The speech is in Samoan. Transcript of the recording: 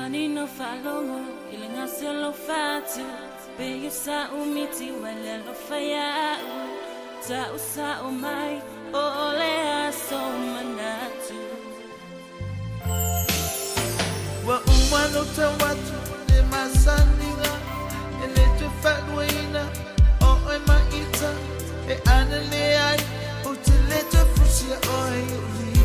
Manino faalogo i le gase o lou fatu, Pei o sa'u miti ua le alofa ia'u, Ta'u sa'o mai po o le a sou manatu. Ua uma ona ou tau atu le masaniga e le toe faaluaina o oe ma ita e ana leai ou te le toe fusia oe i ou.